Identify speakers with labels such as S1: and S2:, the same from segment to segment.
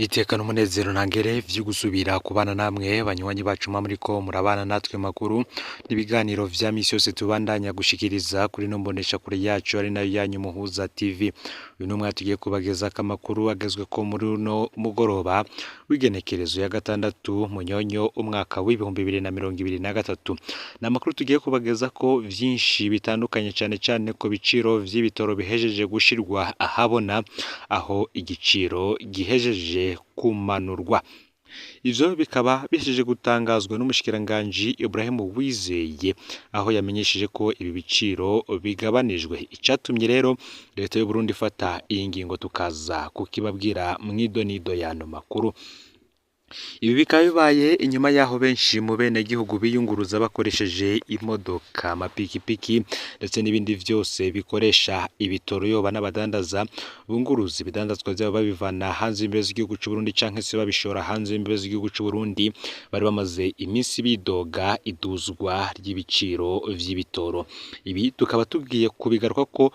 S1: Niteka n'umunezero ntangere vyo gusubira kubana namwe banywanyi bacu mwa muriko murabana natwe makuru n'ibiganiro vya misi yose tubandanya gushikiriza kuri no mbonesha kure yacu ari nayo yanyu Muhuza TV. Uyu numwe tugiye kubagezako amakuru agezweko muri uno mugoroba w'igenekerezo ya gatandatu Munyonyo umwaka w'2023. Ni amakuru tugiye kubagezako vyinshi bitandukanye cane cane ku biciro vy'ibitoro bihejeje gushirwa ahabona, aho igiciro gihejeje kumanurwa. Ivyo bikaba bihejeje gutangazwa n'umushikiranganji Ibrahim Uwizeye, aho yamenyesheje ko ibi biciro bigabanijwe. Icatumye rero leta y'u Burundi ifata iyi ngingo tukaza kukibabwira mw'idonido y'ano makuru. Ibi bikaba bibaye inyuma y'aho benshi mu benegihugu biyunguruza bakoresheje imodoka, amapikipiki ndetse n'ibindi vyose bikoresha ibitoro, yoba n'abadandaza bunguruza ibidandazwa vyabo babivana hanze y'imbibe z'igihugu c'Uburundi canke se babishora hanze y'imbibe z'igihugu c'Uburundi, bari bamaze iminsi bidoga iduzwa ry'ibiciro vy'ibitoro. Ibi tukaba tugiye kubigarukako,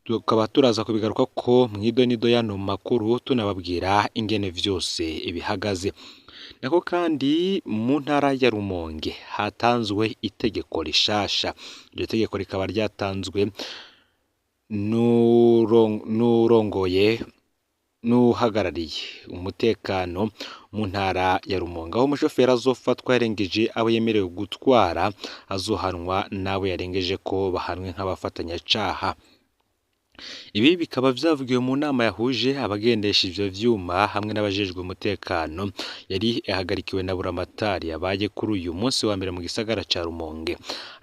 S1: tukaba turaza kubigaruka ko mw'idonido y'ano makuru tunababwira ingene vyose bihagaze. Nako kandi mu ntara ya Rumonge hatanzwe itegeko rishasha. Iryo tegeko rikaba ryatanzwe n'urongoye n'uhagarariye umutekano mu ntara ya Rumonge, aho umushoferi azofatwa yarengeje abo yemerewe gutwara azohanwa n'abo yarengeje ko bahanwe nk'abafatanyacaha. Ibi bikaba vyavugiwe mu nama yahuje abagendesha ivyo vyuma hamwe n'abajejwe umutekano, yari ihagarikiwe na Buramatari yabaye kuri uyu munsi wa mbere mu gisagara ca Rumonge.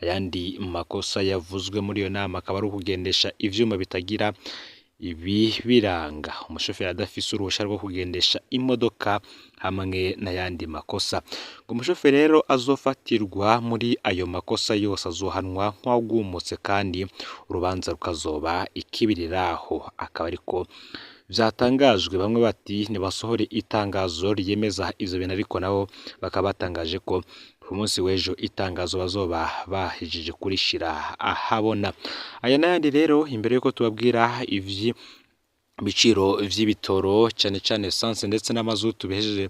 S1: Ayandi makosa yavuzwe muri iyo nama akaba ari ukugendesha ivyuma bitagira ibibiranga, umushoferi adafise uruhusha rwo kugendesha imodoka hamwe n'ayandi makosa. Ngo umushoferi rero azofatirwa muri ayo makosa yose azohanwa nk'uwagumutse kandi urubanza rukazoba ikibiriraho. Akaba ariko vyatangajwe, bamwe bati nibasohore itangazo ryemeza ivyo bintu, ariko nabo bakaba batangaje ko ku munsi w'ejo itangazo bazoba bahejeje kurishira ahabona. Aya n'ayandi rero imbere yuko tubabwira ivy'ibiciro vy'ibitoro cane cane essence ndetse n'amazutu bihejeje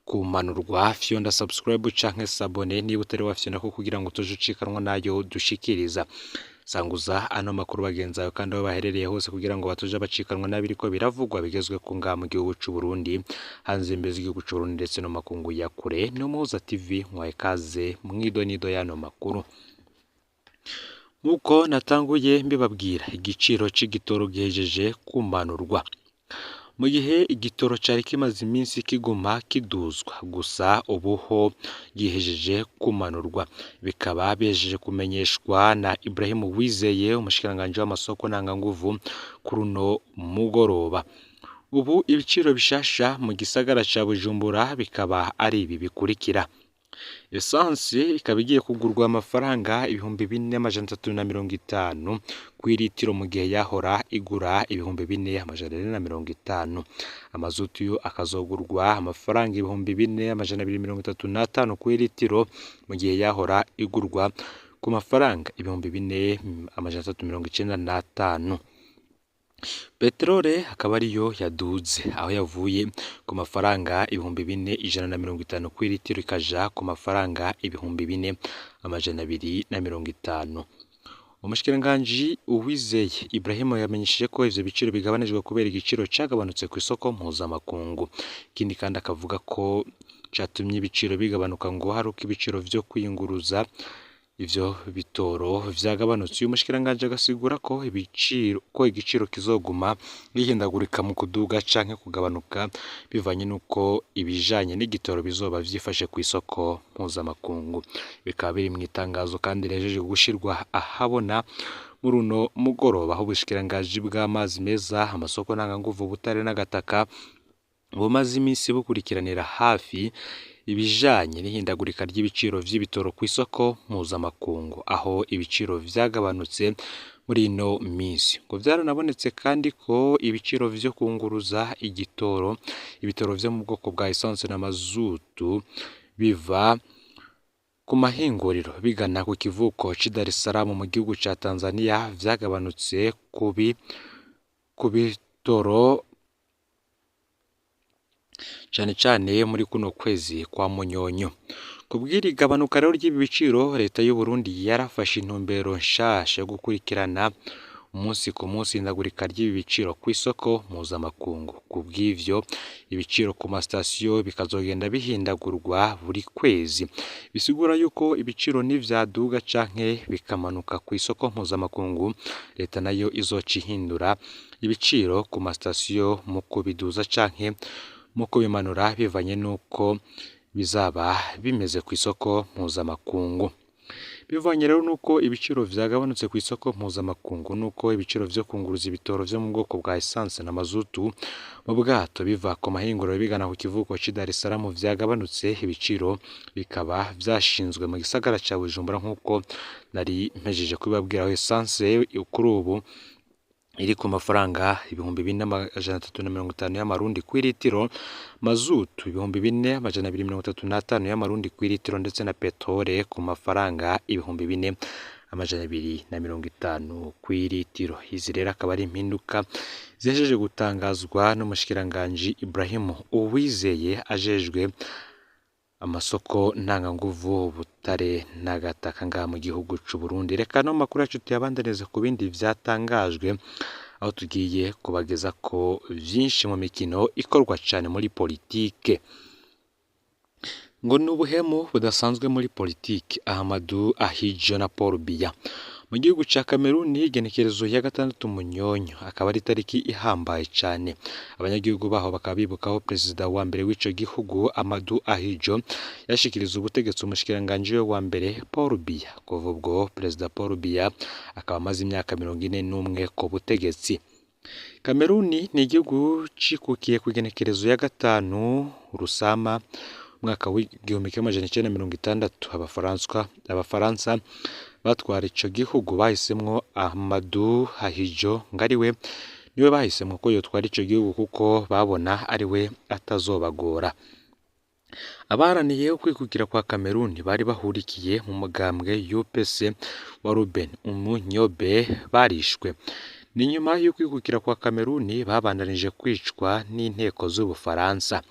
S1: kumanurwa, fyonda subscribe canke s'abonner niba utari wafyonda ko kugira ngo tuje ucikanwa nayo dushikiriza. Sanguza ano makuru bagenzi bawe kandi aho baherereye hose kugira ngo batoje bacikanwa n'abiriko biravugwa bigezwe ku ngaha mu gihugu c'u Burundi, hanze y'imbibe z'igihugu c'u Burundi ndetse no mu makungu ya kure. Ni Umuhuza TV mwaye ikaze mw'idonido y'ano makuru. Nk'uko natanguye mbibabwira, igiciro c'igitoro gihejeje kumanurwa. Mu gihe igitoro cari kimaze iminsi kiguma kiduzwa, gusa ubu ho gihejeje kumanurwa. Bikaba bihejeje kumenyeshwa na Ibrahim Uwizeye, umushikiranganji w'amasoko ntanganguvu kuri uno mugoroba. Ubu ibiciro bishasha mu gisagara ca Bujumbura bikaba ari ibi bikurikira. Essence ikaba igiye kugurwa amafaranga 4350 kw'iritiro mu gihe yahora igura 4450. Amazutu yo akazogurwa amafaranga 4235 kw'iritiro mu gihe yahora igurwa ku mafaranga 4395. Peterole akaba ariyo yaduze, aho yavuye ku mafaranga 4150 kw'iritiro ikaja ku mafaranga 4250. Umushikiranganji Uwizeye Ibrahim yamenyesheje ko ivyo biciro bigabanijwe kubera igiciro cagabanutse kw'isoko mpuzamakungu. Ikindi kandi akavuga ko catumye ibiciro bigabanuka ngo hari uko ibiciro vyo kwiyunguruza ivyo bitoro vyagabanutse. Uyu mushikiranganji agasigura ko ibiciro ko igiciro kizoguma gihindagurika mu kuduga canke kugabanuka bivanye n'uko ibijanye n'igitoro bizoba vyifashe kw'isoko mpuzamakungu. Bikaba biri mw'itangazo kandi rihejeje gushirwa ahabona muri uno mugoroba, aho ubushikiranganji bw'amazi meza, amasoko ntanganguvu, ubutare n'agataka bumaze iminsi bukurikiranira hafi ibijanye n'ihindagurika ry'ibiciro vy'ibitoro kw'isoko mpuzamakungu, aho ibiciro vyagabanutse muri ino minsi. Ngo vyaranabonetse kandi ko ibiciro vyo kunguruza igitoro, ibitoro vyo mu bwoko bwa essence na mazutu biva ku mahinguriro bigana ku kivuko c'i Dar es Salaam mu gihugu ca Tanzania vyagabanutse ku bitoro. Cane cane muri kuno kwezi kwa Munyonyo. Kubw'iri gabanuka rero ry'ibi biciro, leta y'u Burundi yarafashe intumbero nshasha yo gukurikirana umunsi ku munsi ihindagurika ry'ibi biciro kw'isoko mpuzamakungu. Kubw'ivyo, ibiciro ku masitasiyo bikazogenda bihindagurwa buri kwezi. Bisigura yuko ibiciro nivyaduga canke bikamanuka kw'isoko mpuzamakungu, leta nayo izoca ihindura ibiciro ku masitasiyo mu kubiduza canke mu kubimanura bivanye n'uko bizaba bimeze kw'isoko mpuzamakungu. Bivanye rero n'uko ibiciro vyagabanutse kw'isoko mpuzamakungu n'uko ibiciro vyo kunguruza ibitoro vyo mu bwoko bwa essence na mazutu mu bwato biva ku mahinguriro bigana ku kivuko c'i Dar es Salaam vyagabanutse, ibiciro bikaba vyashinzwe mu gisagara ca Bujumbura nk'uko nari mpejeje kubibabwira, aho essence kuri ubu iri ku mafaranga 4350 y'amarundi kw'iritiro, mazutu 4235 y'amarundi kw'iritiro, ndetse na petrole ku mafaranga 4250 kw'iritiro. Izi rero akaba ari impinduka zihejeje gutangazwa n'umushikiranganji Ibrahim Uwizeye ajejwe amasoko ntanganguvu, ubutare n'agataka ngaha mu gihugu c'u Burundi. Reka no makuru yacu tuyabandanirize ku bindi vyatangajwe, aho tugiye kubagezako vyinshi mu mikino ikorwa cane muri politike. Ngo ni ubuhemu budasanzwe muri politike, Ahmadou Ahidjo na Paul Biya. Mu gihugu ca Cameroon, igenekerezo ya 6 Munyonyo akaba ari itariki ihambaye cane. Abanyagihugu baho bakaba bibukaho perezida wa mbere w'ico gihugu Amadou Ahidjo yashikiriza ubutegetsi umushikiranganji we wa mbere Paul Biya. Kuva ubwo perezida Paul Biya akaba amaze imyaka 41 ku butegetsi. Cameroon ni igihugu cikukiye ku igenekerezo ya 5 Rusama umwaka w'1960. Abafaransa batwara ico gihugu bahisemwo Ahmadou Ahidjo ngo ariwe niwe bahisemwo ko yotwara ico gihugu kuko babona ariwe atazobagora. Abaharaniye ukwikukira kwa Cameroon bari bahurikiye mu mugambwe UPC wa Ruben Umunyobe barishwe. Ni nyuma y'ukwikukira kwa Cameroon babandanije kwicwa n'inteko z'Ubufaransa.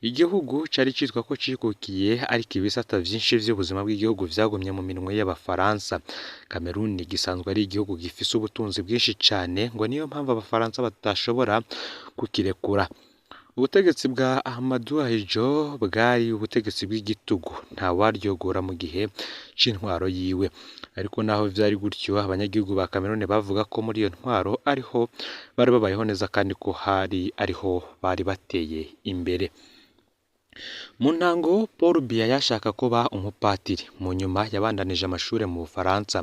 S1: Igihugu cari citwa ko cikukiye, ariko ibisata vyinshi vy'ubuzima bw'igihugu vyagumye mu minwe y'Abafaransa. Cameroon gisanzwe ari igihugu gifise ubutunzi bwinshi cane, ngo niyo mpamvu Abafaransa batashobora kukirekura. Ubutegetsi bwa Ahmadou Ahidjo bwari ubutegetsi bw'igitugu, ntawaryogora mu gihe c'intwaro yiwe. Ariko naho vyari gutyo, abanyagihugu ba Cameroon bavuga ko muri iyo ntwaro ariho bari babayeho neza kandi ko hari ariho bari bateye imbere. Mu ntango Paul Biya yashaka kuba umupatiri, mu nyuma yabandanije amashure mu Bufaransa.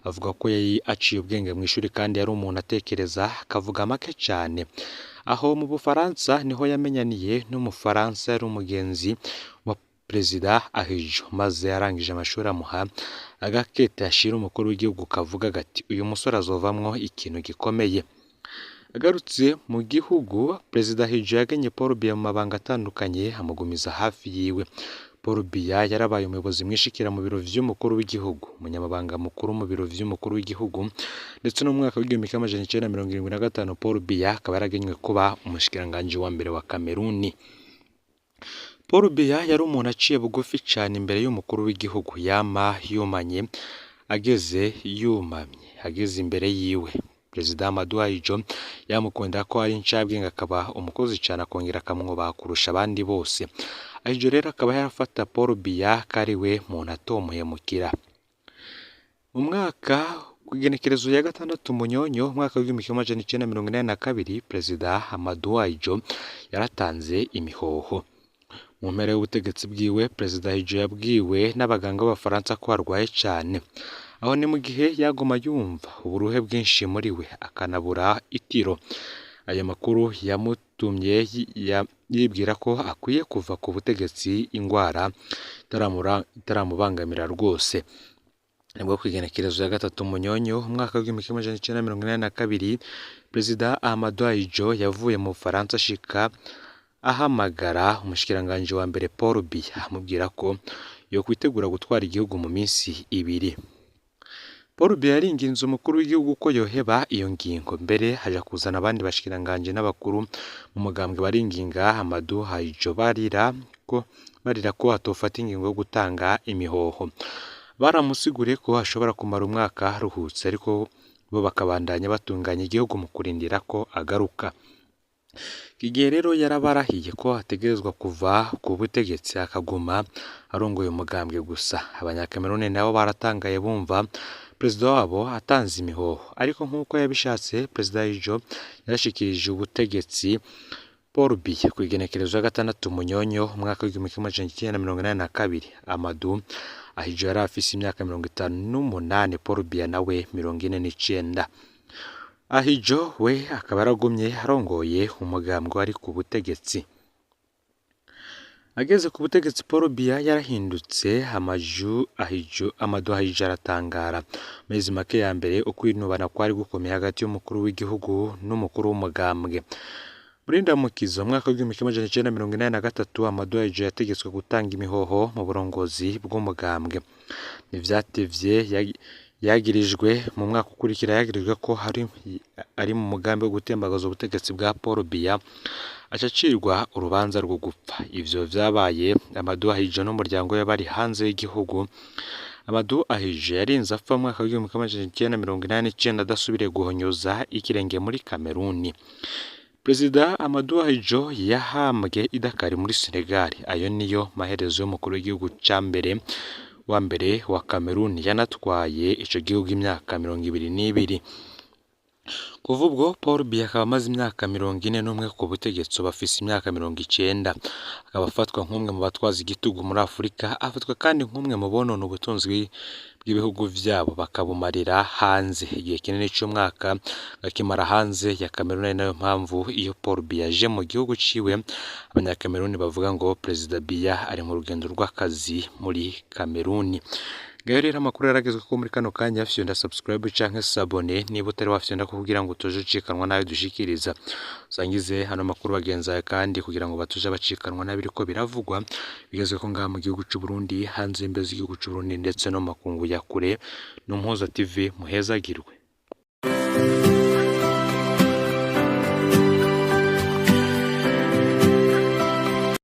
S1: Avuga ko yari aciye ubwenge mw'ishuri kandi yari umuntu atekereza akavuga make cane. Aho mu Bufaransa niho yamenyaniye n'Umufaransa yari umugenzi wa perezida Ahidjo, maze arangije amashuri amuha agakete ashira umukuru w'igihugu kavuga gati uyu musore azovamwo ikintu gikomeye. Agarutse mu gihugu, perezida Ahidjo yagenye Paul Biya mu mabanga atandukanye amugumiza hafi yiwe. Paul Biya yarabaye umuyobozi mwishikira mu biro vy'umukuru w'igihugu, umunyamabanga mukuru mu biro vy'umukuru w'igihugu, ndetse no mu mwaka w'1975 Paul Biya akaba yaragenywe kuba umushikiranganji wa mbere wa Cameroon. Paul Biya yari umuntu aciye bugufi cane imbere y'umukuru w'igihugu, yama yumanye ageze yumamye ageze imbere yiwe. Perezida Amadou Ahidjo yamukundira ko ari incabwenge akaba umukozi cane akongera akamwubaha kurusha abandi bose. Ahidjo rero akaba yarafata Paul Biya ko ari we muntu atomuhemukira. Mu mwaka kw'igenekerezo ya 6 Munyonyo umwaka w'1982, perezida Amadou Ahidjo yaratanze imihoho. Mu mpera y'ubutegetsi bwiwe, perezida Ahidjo yabwiwe n'abaganga b'Abafaransa ko arwaye cane. Aho ni mu gihe yaguma yumva uburuhe bwinshi muri we akanabura itiro. Ayo makuru yamutumye yibwira ko akwiye kuva ku butegetsi ingwara itaramubangamira rwose. Nibwo kw'igenekerezo ya 3 Munyonyo umwaka w'1982, perezida Amadou Ahidjo yavuye mu Bufaransa ashika ahamagara umushikiranganji wa mbere Paul Biya amubwira ko yokwitegura gutwara igihugu mu minsi ibiri. Paul Biya yaringinze umukuru w'igihugu ko yoheba iyo ngingo, mbere haja kuzana abandi bashikiranganji n'abakuru mu mugambwe baringinga Amadou Ahidjo barira ko atofata ingingo yo gutanga imihoho. Baramusiguriye ko ashobora kumara umwaka aruhutse, ariko bo bakabandanya batunganya igihugu mu kurindira ko agaruka. Iki gihe rero yarabarahiye ko ategerezwa kuva ku butegetsi akaguma arongoye umugambwe gusa. Abanyakameruni nabo baratangaye bumva perezida wabo atanze imihoho, ariko nk'uko yabishatse perezida Ahidjo yarashikirije ubutegetsi Paul Biya kw'igenekerezo ya 6 Munyonyo umwaka w'1982. Amadou Ahidjo yari afise imyaka 58, Paul Biya nawe 49. Ahidjo we akaba yaragumye arongoye umugambwe wari ku butegetsi. Ageze ku butegetsi Paul Biya yarahindutse, Amadou Ahidjo aratangara. Amezi make ya mbere ukwinubana kwari gukomeye hagati y'umukuru w'igihugu n'umukuru w'umugambwe. Muri Ndamukizo umwaka w'1983 Amadou Ahidjo yategetswe gutanga imihoho mu burongozi bw'umugambwe. Ntivyatevye yagirijwe mu mwaka ukurikira yagirijwe ko ari mu mugambi wo gutembagaza ubutegetsi bwa Paul Biya, aca acirwa urubanza rwo gupfa. Ivyo vyabaye Amadou Ahidjo n'umuryango we bari hanze y'igihugu. Amadou Ahidjo yarinze apfa mu mwaka w'1989 adasubiriye guhonyoza ikirenge muri Kameruni. Perezida Amadou Ahidjo yahambwe i Dakar muri Senegal. Ayo niyo maherezo y'umukuru w'igihugu ca mbere wa mbere wa Kameruni yanatwaye ico gihugu imyaka 22. Kuva ubwo Paul Biya akaba amaze imyaka 41 ku butegetsi, ubu afise imyaka 90. Akaba afatwa nk'umwe mu batwaza igitugu muri Afurika, afatwa kandi nk'umwe mu bonona ubutunzi bw'ibihugu vyabo bakabumarira hanze. Igihe kinini c'umwaka akimara hanze ya Kameruni, ari nayo mpamvu iyo Paul Biya aje mu gihugu ciwe abanyakameruni bavuga ngo Perezida Biya ari mu rugendo rw'akazi muri Kameruni. Ngayo rero amakuru yaragezwe ko muri kano kanya, fyonda subscribe canke s'abonner niba utari wafyonda kugira ngo utoje ucikanwa nayo dushikiriza. Usangize hano makuru bagenzi bawe kandi kugira ngo batuje abacikanwa n'abiriko biravugwa bigezwe ko ngaha mu gihugu c'u Burundi, hanze y'imbibe z'igihugu c'u Burundi ndetse no mu makungu ya kure. N'Umuhoza TV, muhezagirwe.